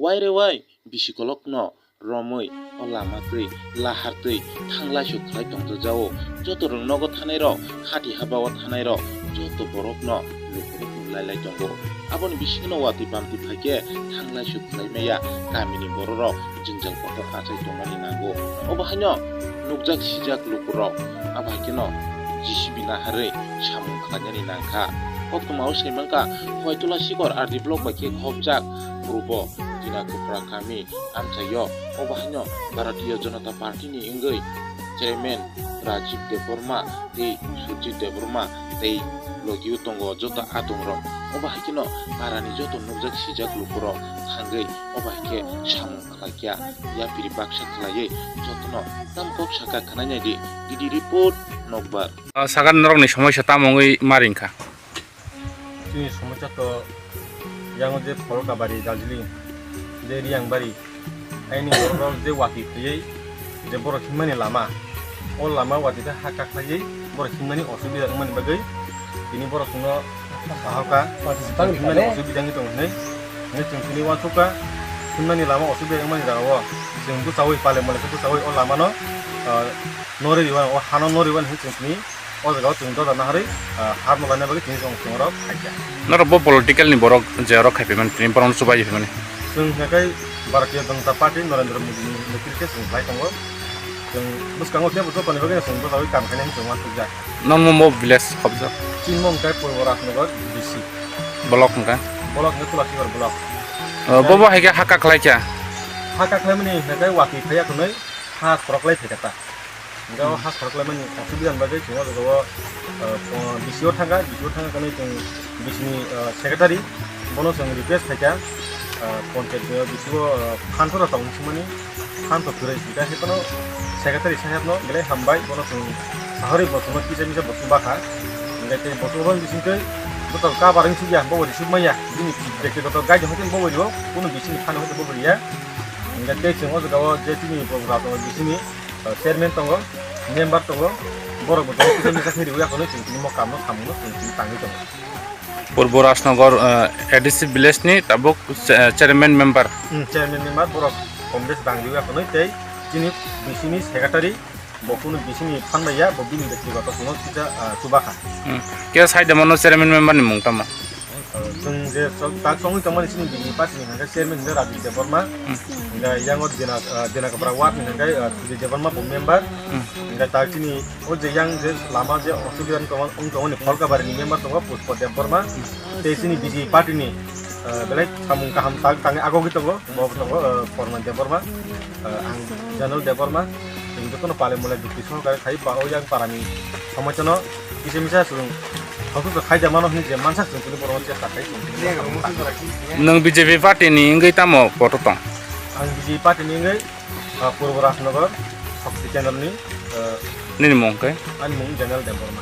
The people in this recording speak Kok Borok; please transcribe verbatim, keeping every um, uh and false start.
Wai re wai, bisi kolokno romwi o lama twi, lahar twi thanglai suk khlai tongjakjao. Joto rwng nogo thanairok, hati habao thanairok, joto borokno lukurok nukhlai lai tongo. Aboni bisingno watwi bamtwi phaikhe thanglai suk khlai maya kamini bororok jwngjal kotor achai tongmani nango. Obo haino nukjak sijak lukurok, abo hai kheno J C B naharwi samung khlainani nangkha. Koktwmao sai mankha, Koitula Sikor R D block bai khe khopjak Purbo Dina Kupra kami amchaio. Obo haino Bharatiya Janata Party ni wngwi Chairman Rajiv Debbarma tei Surjit Debbarma tei logio tongo joto adongrok. Obo hai kheno parani joto nukjak sijak lukurok thangwi obo hai khe samung khlaikha, yapiri baksa khlaiwi jotono tamkok sakha khwnai naidi. D D report, Nokbar. Ah, sakha norokni somosya tamo wngwi ma ringkha? Chini somosya to yango je Pholkabari, Darjeeling, je Riyangbari, aini borok je watwi khaiwi je borok himani lama, o lama watwi khe ha kakhaiwi borok himani osubida wngmani bagwi tini borok chwngno sahoka, himani osubida wngwi tongo hinwi, hinwi chwng tini uansukha, himani lama osubida wngmani jagao chwng bwchaui pale mole khe bwchaui o lamano, ah, norwi rwmani, o hano norwi rwmani hinwi chwng tini o jaga o chwng doda naharwi, ah, harno laina bagwi tini chwng chwng oro phaikha. Norok bo political ni borok je oro khai phaimani, tini borokno chubai phaimani. Chwng hwnkhe Bharatiya Janata Party Narendra Modi ni netrite chwng khlai tongo. Chwng bwskango kebo jotoni bagwi chwng doda wi kam khainani chwng uansukjak. Nokno mo village khobjak? Chini mung khe Purbo Rajnagar D C. Block hwnkha? Block hwnkhe Tulasikor block. O, bo bo hai khe ha kakhlai kha? Ha kakhlaimani hwnkhe watwi phaiya khwnwi ha khoroklai phaikha ta. Hingke o ha khoroklaimani osubidani bagwi chwng o jaga o, ah, po-, D C o thangkha, D C o thangkha khe chwng D C ni, ah, secretary, bono chwng request khaikha, ah, panchayat ni D C o, ah, phan thora tong singmani, phan thok kwrwi singkha, hai phano secretary saheb no belai hambai, bono chwng sahorwi bo chwngno kisa misa bo chwng bakha, hingke tei bo chwng bisingtwi joto kabar wng sukya, bo bo risuk manya, bini bektigoto gaidi hokhe bo bo rio, kunu D C ni phan hokhe bo bo riya, hingke tei chwng o jaga o je chini program D C ni, ah, chairman tongo, member tongo, borok bo tongo, kisa misa khe riwi akhonwi chwng tini mo kamno samungno chwng tini tangwi tongo. Purbo Rajnagar, eh, A D C village ni tabuk cha-, chairman member. Hmm, chairman member borok Congress bang riwi akhonwi tei chini D C ni secretary bo kunu D C ni phan bai ya, bo bini bektigoto kuno kisa, ah, chubakha. Hmm. Khe sai de mano chairman member ni mung tamo? Chwng je chwng tak songwi tongmani chini B J P party ni hwnkhe chairman hwnkhe Rajit Debbarma, hmm, hwnkhe yango Dina, ah, Dinakapra ward ni hwnkhe, ah, Sujit Debbarma bo member, hmm, hwnkhe tak chini o je yang je lama je osubida wng tongo, wng tongmani Pholkabari ni member tongo Pushpa Debbarma, hmm, tei chini B J P party ni, ah, belai samung kaham tak tangwi agogwi tongo, bo tongo, ah, Korma Debbarma, ah, ang Janal Debbarma, chwng jotono pale mole dukti sohokare khai ba o yang parani somosya no kisa misa chwng Hokhe khai da mano hinwi je mansa chwng tini borok chesta khai chwng tini borok tang. Nwng B J P party ni wngwi tamo poto tong? Ang B J P party ni wngwi, ah, Purbo Rajnagar Shakti Kendra ni, ah, nini mung khe? Ani mung Daniel Debbarma.